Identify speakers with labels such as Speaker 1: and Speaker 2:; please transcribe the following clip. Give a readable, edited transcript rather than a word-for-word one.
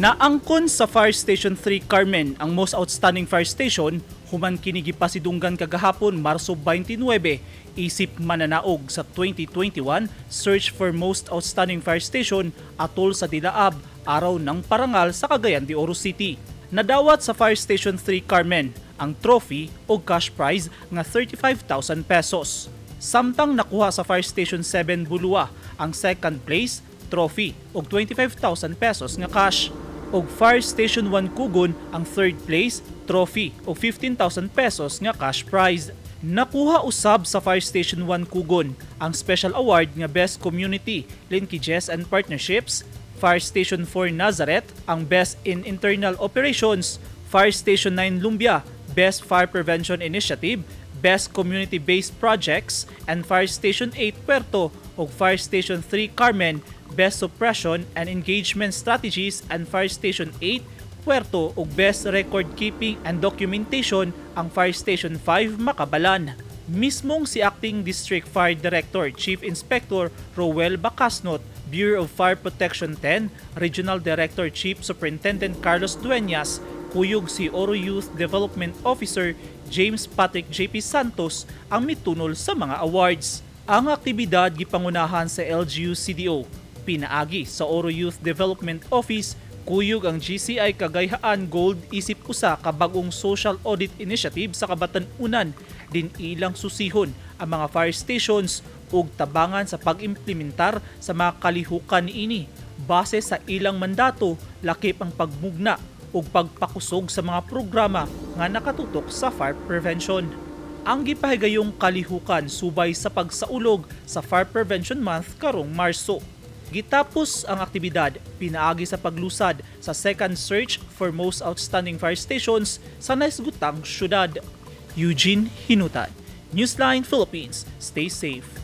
Speaker 1: Naangkon sa Fire Station 3 Carmen ang most outstanding fire station human kini gipasidunggan kagahapon, Marso 29, isip mananaog sa 2021 Search for Most Outstanding Fire Station atol sa Dilaab, Araw ng Parangal sa Cagayan de Oro City. Nadawat sa Fire Station 3 Carmen ang trophy o cash prize nga 35,000 pesos. Samtang nakuha sa Fire Station 7 Bulua ang second place trophy og 25,000 pesos nga cash ug Fire Station 1 Kugon ang third place trophy og 15,000 pesos nga cash prize. Nakuha usab sa Fire Station 1 Kugon ang special award nga Best Community Linkages and Partnerships, Fire Station 4 Nazareth ang Best in Internal Operations, Fire Station 9 Lumbia Best Fire Prevention Initiative, Best Community-Based Projects, and Fire Station 8 Puerto ug Fire Station 3 Carmen Best Suppression and Engagement Strategies and Fire Station 8 Puerto ug Best Record Keeping and Documentation ang Fire Station 5 Makabalan. Mismong si Acting District Fire Director Chief Inspector Rowel Bacasnot, Bureau of Fire Protection 10, Regional Director Chief Superintendent Carlos Dueñas, kuyog si Oro Youth Development Officer James Patrick JP Santos ang mitunol sa mga awards. Ang aktibidad gipangunahan sa LGU CDO, pinaagi sa Oro Youth Development Office, kuyog ang GCI Kagayhaan Gold isip usa ka bag-ong social audit initiative sa Kabatan-unan din ilang susihon ang mga fire stations ug tabangan sa pag-implementar sa mga kalihukan niini base sa ilang mandato, lakip ang pagmugna ug pagpakusog sa mga programa nga nakatutok sa fire prevention. Ang gipahigayong kalihukan subay sa pagsaulog sa Fire Prevention Month karong Marso. Gitapos ang aktibidad pinaagi sa paglusad sa second search for most outstanding fire stations sa naisgutang syudad. Eugene Hinutan, Newsline Philippines. Stay safe.